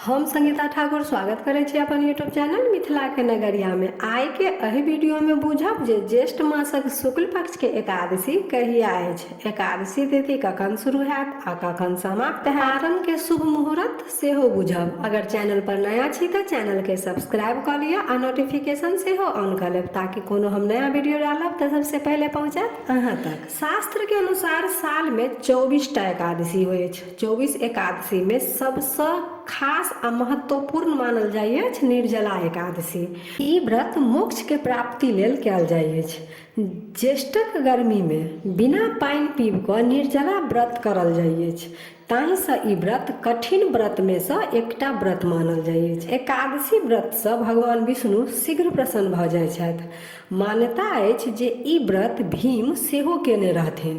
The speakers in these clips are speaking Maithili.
हम संगीता ठाकुर स्वागत करै छी अपन यूट्यूब चैनल मिथिला के नगरिया में। आइ के एहि वीडियो में बुझब जे ज्येष्ठ मासक शुक्ल पक्ष के एकादशी कहिया अछि, एकादशी तिथि कखन शुरू हैत आ कखन समाप्त हैत, पारण के शुभ मुहूर्त सेहो बुझब। अगर चैनल पर नया छी तऽ चैनल के सब्सक्राइब कऽ लिअ आ नोटिफिकेशन सेहो ऑन कऽ लेब ताकि कोनो हम नया वीडियो डालब तऽ सबसे पहिले पहुँचत अहाँ तक। शास्त्र के अनुसार साल में 24 टा एकादशी होइ अछि। 24 एकादशी में सबसँ खास आ महत्वपूर्ण मानल जाइ अछि निर्जला एकादशी। ई व्रत मोक्ष के प्राप्ति लेल कयल जाइ अछि। ज्येष्ठक गर्मी में बिना पानि पीब कऽ निर्जला व्रत करल जाइ अछि। ताहिसँ ई व्रत कठिन व्रतमे सँ एकटा व्रत मानल जाइ अछि। एकादशी व्रतसँ भगवान विष्णु शीघ्र प्रसन्न भऽ जाइ छथि। मान्यता अछि जे ई व्रत भीम सेहो केने रहथिन।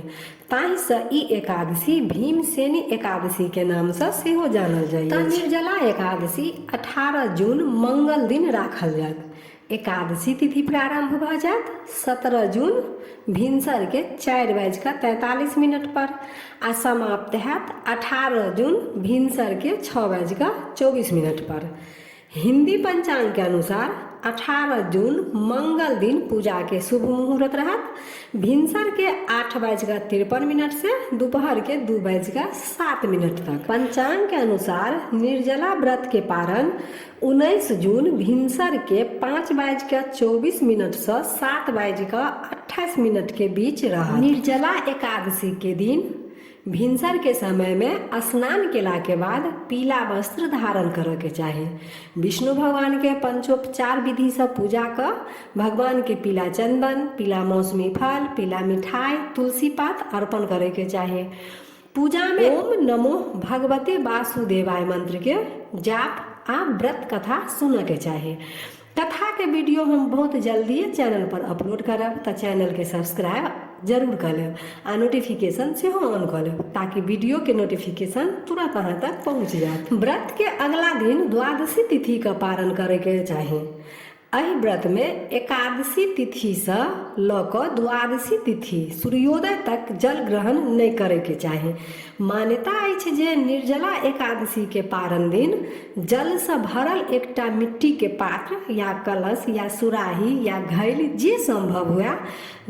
ताहिसँ ई एकादशी भीमसेनी एकादशीके नामसँ सेहो जानल जाइ अछि। निर्जला एकादशी 18 जून मंगल दिन राखल जायत। एकादशी तिथि प्रारम्भ भऽ जायत 17 जून भिनसरके 4:43 पर आ समाप्त हैत 18 जून भिनसरके 6:24 पर। हिंदी पंचांग के अनुसार 18 जून मंगल दिन पूजा के शुभ मुहूर्त रहत भिनसर के 8:53 से दोपहर के 2:07 तक। पंचांग के अनुसार निर्जला व्रत के पारण 19 जून भिनसर के 5:24 से 7:28 के बीच रहत। निर्जला एकादशी के दिन भिनसर के समय में स्नान केला के बाद पीला वस्त्र धारण करऽ के चाही। विष्णु भगवान के पंचोपचार विधि से पूजा कऽ भगवान के पीला चंदन, पीला मौसमी फल, पीला मिठाई, तुलसी पात अर्पण करे के चाही। पूजा में ओम नमो भगवते वासुदेवाय मंत्र के जाप आ व्रत कथा सुनऽ के चाही। कथा के वीडियो हम बहुत जल्दी चैनल पर अपलोड करब तऽ चैनल के सब्सक्राइब जरूर कऽ लेब आ नोटिफिकेशन सेहो ऑन कऽ लेब ताकि वीडियो के नोटिफिकेशन तुरंत अहाँ तक पहुँच जायत। व्रत के अगला दिन द्वादशी तिथि के पारण करे के चाही। एहि व्रत में एकादशी तिथि से लऽ कऽ द्वादशी तिथि सूर्योदय तक जल ग्रहण नहि करे के चाही। मान्यता अछि जे निर्जला एकादशी के पारण दिन जल सँ भरल एकटा मिट्टी के पात्र या कलश या सुराही या घैल जे संभव हुए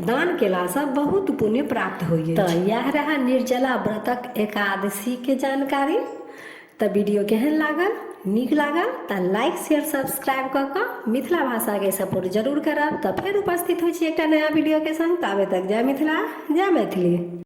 दान केला सँ बहुत पुण्य प्राप्त होइत अछि। तऽ इएह रहए निर्जला व्रतक एकादशी के जानकारी। तऽ वीडियो केहन लागल? नीक लागल तऽ लाइक शेयर सब्सक्राइब कऽ कऽ मिथिला भाषाके सपोर्ट जरूर करब। तऽ फेर उपस्थित होइ छी एकटा नया वीडियोके संग। ताबे तक जय मिथिला जय मैथिली।